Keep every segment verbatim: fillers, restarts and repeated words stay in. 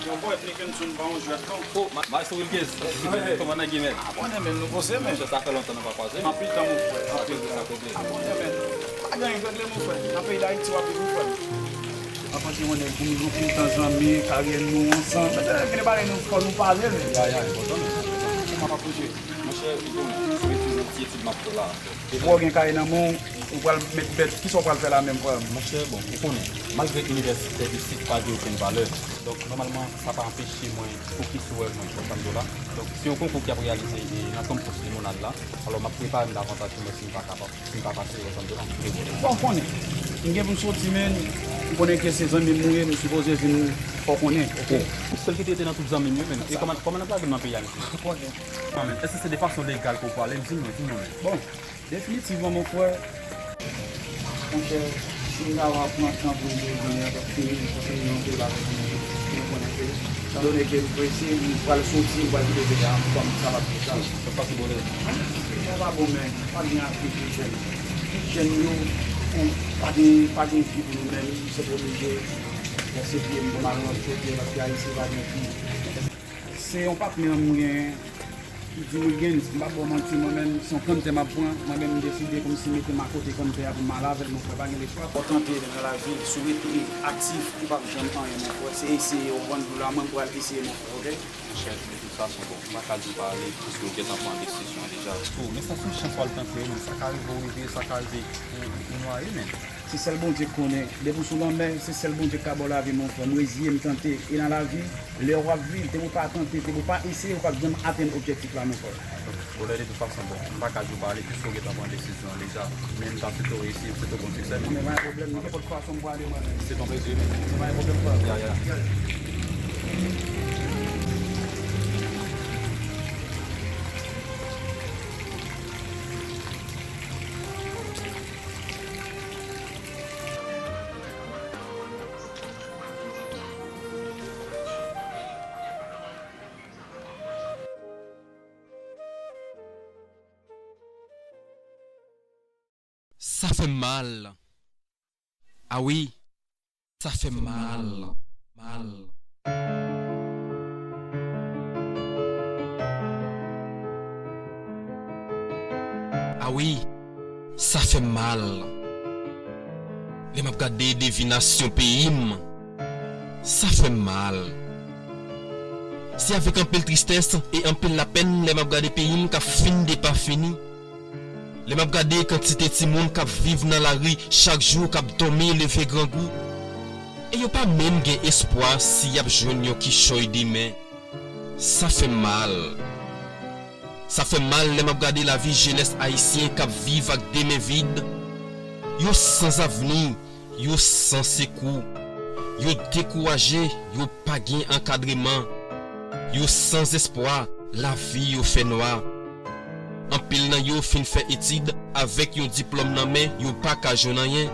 Yon pòèt Nickenson pa yon jwèt non. Oh, ma- Maestro Wilkes. Kòman nèg ye, men? Abòne, men, nou poze, men. Monchè, sa fè lontan nou pa kwaze, men. Anpil tan, mon frè. Anpil tan. Sa kote? Abòne, men. Pa gen anyen k regle, mon frè. Nan peyi Dayiti, w ap viv, mon frè. Mwen panse yon nèg pou nou anpil tan zanmi, karyè nou ansanm. Men se lè gen bagay nou fò nou pale, men. Ya, ya, enpòtan, men. Kòman w ap bouje? Monchè, ou konnen, sou etid, ti etid m ap fè la. Depi w gen kay nan men w, ou pral met bèt, kisa w pral fè la menm, frè m? Monchè, bon, ou konnen, malgre inivèsite isit pa gen okenn valè, donk, nòmalman, sa pa anpeche mwen fokis sou rèv mwen, w konprann la. Donk, se yon konkou k ap reyalize, e, nan Tanpous Limonad la. Alò, m ap prepare m davantaj pou mwen si m pa kapab, si m pa pase, w konprann la. Bon, ou konnen, m gen pou m soti, men, ou konnen ke se zanmi m ou ye, m sipoze vin fè w konnen, oke? Ou sèl ki te rete nan tout zanmi m yo, men. E kòman, kòman n ap lage m nan peyi a, mesye? Ou konnen. Non, men, èske se de fason legal ke w prale? Di m non, di m non, men. Bon, definitivman, mon frè, monchè, si m ta va pran tan pou m te vini an, paske m te fini yon pil bagay pou m te konnen ke, etandone ke m prese, m pral soti, m pral kite peyi a, m pa m kapab fè sa. Sa pa ti bòlè. Sa pa bon, men, pa gen apre pi jèn. Pi jèn yo, ou, pa gen, pa gen vi pou nou menm, se pou oblije lèse pye m pou m al nan lòt kote, paske Ayiti pa gen vi. Se yon patnè m gen, li di, Wilgens, m p ap ba w manti, mwen menm, se yon kanntè m ap pran, mwen menm, m deside kòmsi mete m akote kanntè a pou m ale avè l, mon frè, pa gen lechwa. Fò w tante nan lavi, si w rete aktif, ou p ap janm anyen, mon frè, se eseye, w konprann, pou la, mwen, m pral eseye, mon frè, oke? Monchè, de tout fason, bon, m pa ka di w pa ale, piske w gentan pran desizyon an deja. Oh, men sa se yon chans w al tante wi, men sa ka rive w rive, sa ka rive ou, ou nwaye, men. Se sèl Bondye k konnen. Depi w sou lanmè, se sèl Bondye k ka ba w lavi, mon frè. M reziye m tante. E nan lavi, lè w ap viv, depi w pa tante, depi w pa eseye, ou p ap janm atenn objektif la, mon frè. Bonè, de tout fason, bon, m pa ka di w pa ale, piske w gentan pran desizyon an deja. Men m ta swete w reyisi, m swete w bon siksè, men. Men pa gen pwoblèm, nenpòt fason m prale mwen menm. Se ton plezi, men. Men pa gen pwoblèm, frè. Ya, ya. Sa fè m mal. A wi, sa fè m mal, mal. A wi, sa fè m mal. Lè m ap gade devinasyon peyi m, sa fè m mal. Se avèk anpil tristès e anpil lapèn lè m ap gade peyi m k ap fin depafini. Lè m ap gade kantite timoun k ap viv nan lari chak jou, k ap dòmi, leve grangou, e yo pa menm gen espwa si y ap jwenn yon kichòy demen. Sa fè m mal. Sa fè m mal lè m ap gade lavi jenès ayisyen k ap viv ak de men vid. Yo sanzavni, yo san sekou. Yo dekouraje, yo pa gen ankadreman. Yo sanzespwa, lavi yo fè nwa. Anpil nan yo fin fè etid, avèk yon diplòm nan men, yo pa ka jwenn anyen.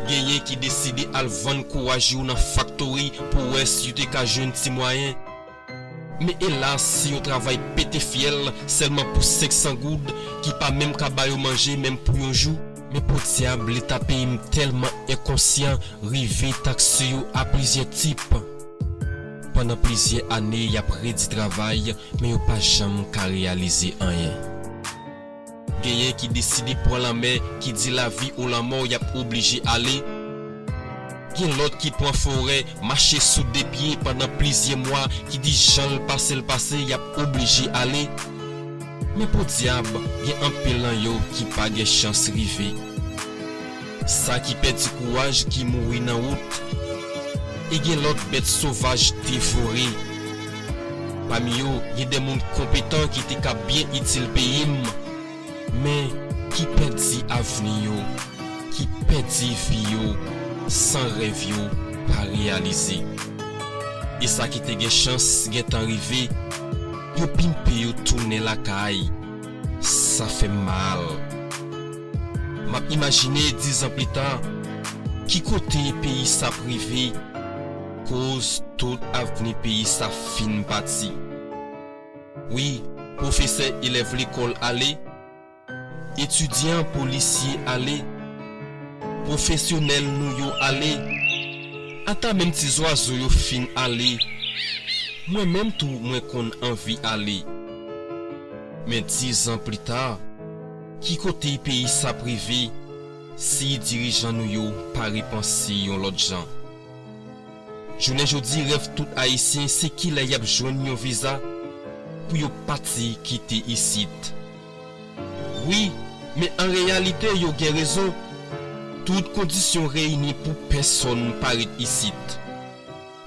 Genyen ki deside al vann kouraj yo nan faktori pou wè si yo te ka jwenn ti mwayen. Men elas, se yon travay pete fyèl sèlman pou senk san goud ki pa menm ka ba yo manje menm pou yon jou. Men podyab, Leta peyi m tèlman enkonsyan, rive takse yo a plizyè tip. Pandan plizyè ane, y ap redi travay, men yo pa janm ka reyalize anyen. Genyen ki deside pran lanmè, ki di lavi ou lanmò, y ap oblije ale. Gen lòt ki pran forè, mache sou de pye pandan plizyè mwa, ki di jan l pase l pase, y ap oblije ale. Men podyab, gen anpil nan yo ki pa gen chans rive. Sa ki pèdi kouraj ki mouri nan wout. E gen lòt bèt sovaj devore. Pami yo, gen de moun konpetan ki te ka byen itil peyi m, men ki pèdi avni yo, ki pèdi vi yo, san rèv yo pa reyalize. E sa ki te gen chans gentan rive, yo pimpe yo tounen lakay. Sa fè m mal. M ap imajine dizan pita, ki kote peyi sa ap rive, koz tout avni peyi sa fin pati. Wi, pwofesè, elèv lekòl ale, etidyan, polisye ale, pwofesyonèl nou yo ale, ata menm ti zwazo yo fin ale. Mwen menm tou mwen konn anvi ale. Men diz an pli ta, ki kote peyi sa ap rive si dirijan nou yo pa repanse yon lòt jan? Jounen jodi, rèv tout Ayisyen se kilè y ap jwenn yon viza pou yo pati kite isit. Wi, men an reyalite yo gen rezon. Tout kondisyon reyini pou pèsonn pa ret isit.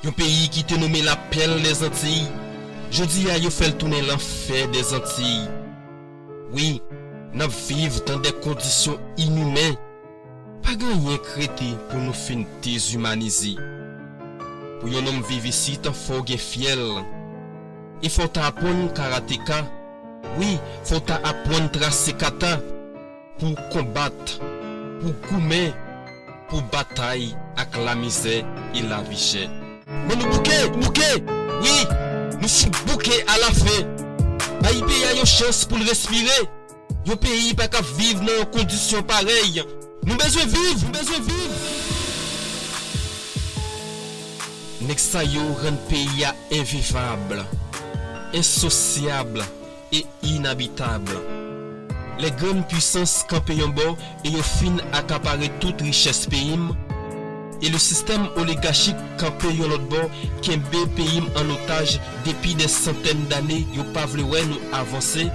Yon peyi ki te nonmen lapèl dèzantiy, jodi a yo fè l tounen lanfè dèzantiy. Wi, n ap viv dan dè kondisyon inimen. Pa gen anyen k rete pou nou fin dezimanize. Pou yon nonm viv isit, fò w gen fyèl. E fò w ta aprann karateka. Wi, fò w ta aprann trase kata. Pou w konbat, pou w goumen, pou w batay ak lamizè e lavi chè. Men nou bouke, bouke! Wi, nou fin bouke alafen. Bay peyi a yon chans pou l respire. Yon peyi pa ka viv nan yon kondisyon parèy. Nou bezwen viv, nou bezwen viv. Nèg sa yo rann peyi a envivab, ensosyab e inabitab. Lè grann pwisans kanpe yon bò e yo fin akapare tout richès peyi m, e le sistèm oligachik kanpe yon lòt bò, kenbe peyi m an otaj depi dè santèn dane, yo pa vle wè nou avanse,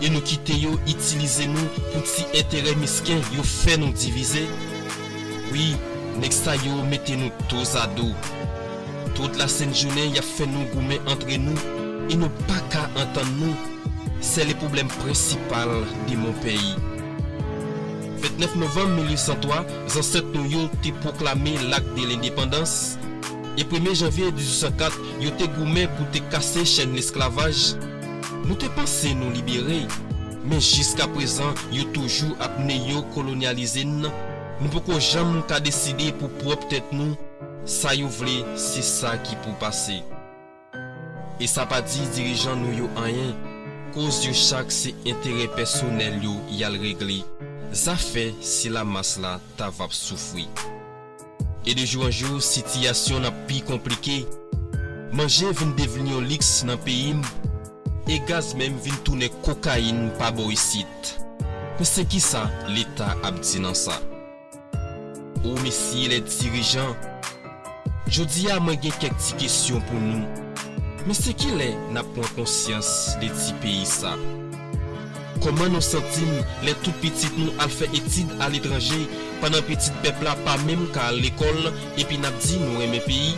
e nou kite yo itilize nou pou ti enterè mesken, yo fè nou divize. Wi, nèg sa yo mete nou dozado. Tout lasent jounen, y ap fè nou goumen antre nou, e nou pa ka antann nou. Se le pwoblèm prensipal de mon peyi. Vennèf novanm mil uit san twa, zansèt nou yo te pwoklame Lak de Lendepandans, e premye janvye dizuit san kat, yo te goumen pou te kase chèn lesklavaj. Nou te panse nou libere, men jiskaprezan, yo toujou ap neyokolonyalize n. Nou poko janm ka deside pou pwòp tèt nou. Sa yo vle, se sa ki pou pase. E sa pa di dirijan nou yo anyen, koz yo chak se enterè pèsonèl yo y al regle. Zafè se lamas la ta v ap soufri. E de jou an jou, sitiyasyon n ap pi konplike. Manje vin devni yon liks nan peyi m, e gaz menm vin tounen kokayin pa bò isit. Men se kisa Leta ap di nan sa? O mesye lè dirijan, jodi a mwen gen kèk ti kesyon pou nou. Men se kilè n ap pran konsyans de ti peyi sa? Kòman nou santi n lè tout pitit nou al fè etid aletranje, pandan pitit pèp la pa menm ka al lekòl, epi n ap di nou renmen peyi?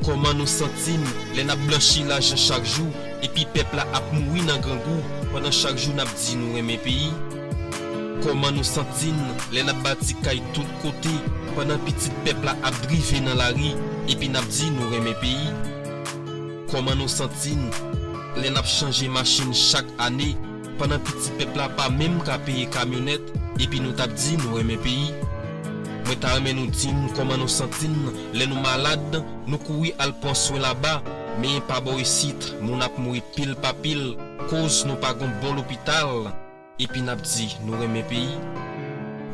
Kòman nou santi n lè n ap blanchi lajan chak jou, epi pèp la ap mouri nan grangou, pandan chak jou n ap di nou renmen peyi? Kòman nou santi n lè n ap bati kay tout kote, pandan pitit pèp la ap drive nan lari, epi n ap di nou renmen peyi? Kòman nou santi n lè n ap chanje machin chak ane, pandan pitit pèp la pa menm ka peye kamyonèt, epi nou t ap di nou renmen peyi? Mwen ta renmen nou di m kòman nou santi n lè nou malad, nou kouri al pran swen laba, men pa bò isit, moun ap mouri pil pa pil, koz nou pa gon bon lopital, epi n ap di nou renmen peyi?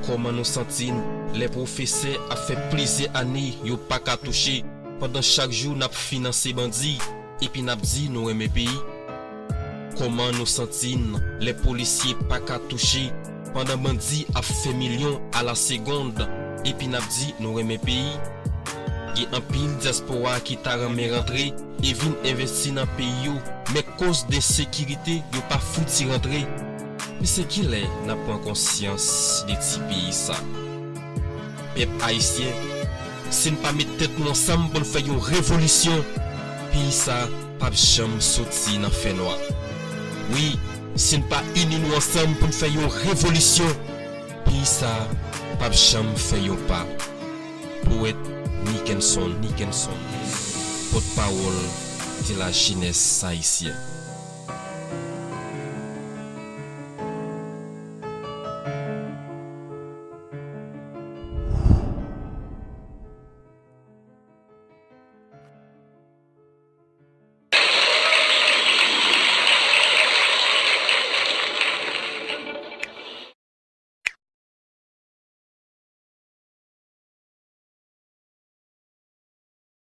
Kòman nou santi n lè pwofesè ap fè plizyè ane yo pa ka touche, pandan chak jou n ap finanse bandi, epi n ap di nou renmen peyi? Kòman nou santi n lè polisye pa ka touche, pandan bandi ap fè milyon a la segond, epi n ap di nou renmen peyi? Gen anpil dyaspora ki ta renmen rantre e vin envesti nan peyi yo, men koz de ensekirite, yo pa fouti rantre. Men se kilè n ap pran konsyans de ti peyi sa? Pèp ayisyen, si n pa met tèt nou ansanm pou n fè yon revolisyon, peyi sa p ap janm soti nan fènwa. Wi, si n pa ini nou ansanm pou n fè yon revolisyon, peyi sa p ap janm fè yon pa. Powèt Nickenson, Nickenson, pòtpawòl de la jenès ayisyèn.